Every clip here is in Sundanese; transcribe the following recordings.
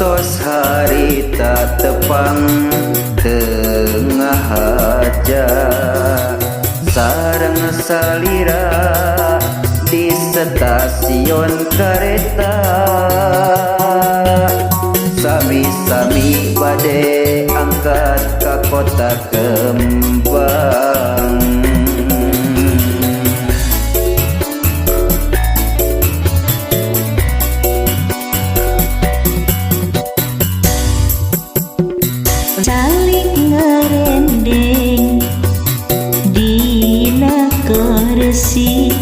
Waktos harita tepang tengah haja sareng salira di stasiun kereta. Sami-sami bade angkat ka kota Kembang. Calik ngerendeng dina kursi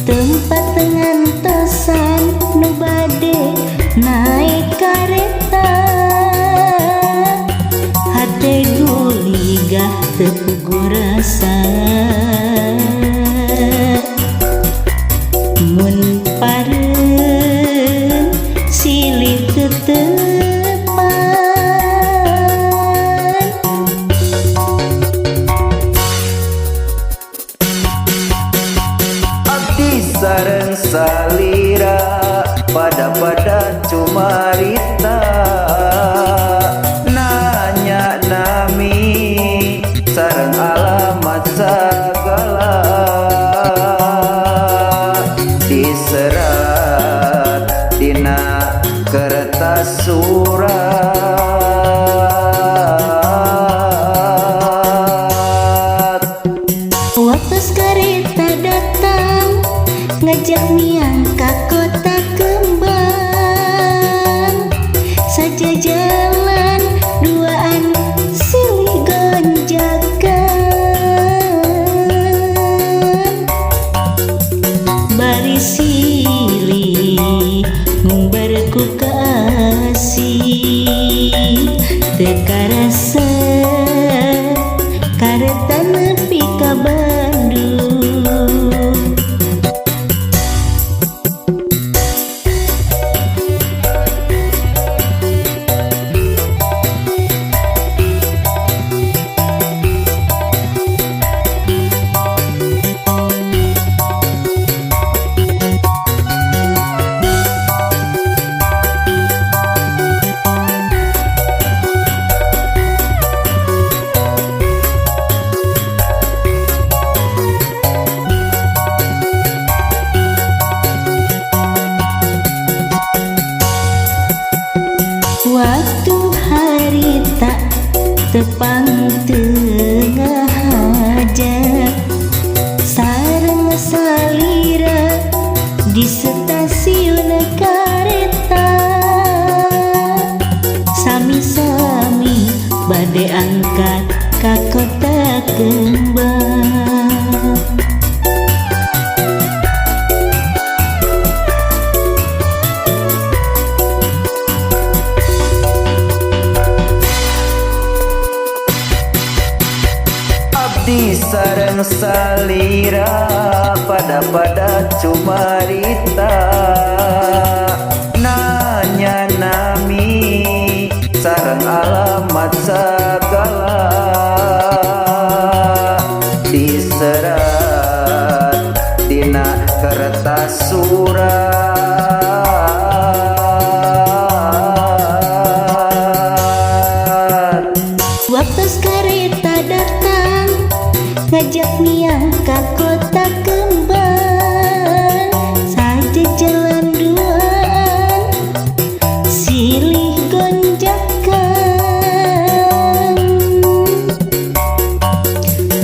tempat ngantosan nu bade naik kareta. Hate guligah teu puguh rasa mun pareun silih tetepan. Abdi sareng salira pada-pada cumarita, nanya nami sareng alamat sagala. Diserat dina kertas surat. Waktu kereta datang ngajak miang ka kota Kembang. Saja jalan duaan silih gonjakan. Bari silih ngumbar ku kasih teu karasa kareta nepi ka Bandung. Waktu harita tepang tengah haja sareng salira di stasiun kareta. Sami-sami bade angkat ka kota Kembang. Abdi sareng salira pada-pada cumarita, nanya nami sareng alamat sagala. Diserat dina kertas surat. Waktu kereta datang ngajak miang ka kota Kembang. Saja jalan duaan silih gonjakan.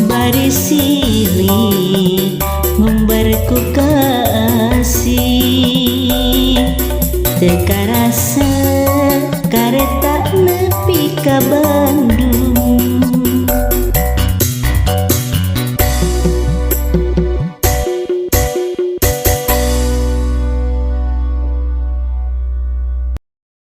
Bari silih ngumbar ku kasih teu karasa kareta nepi ka Bandung.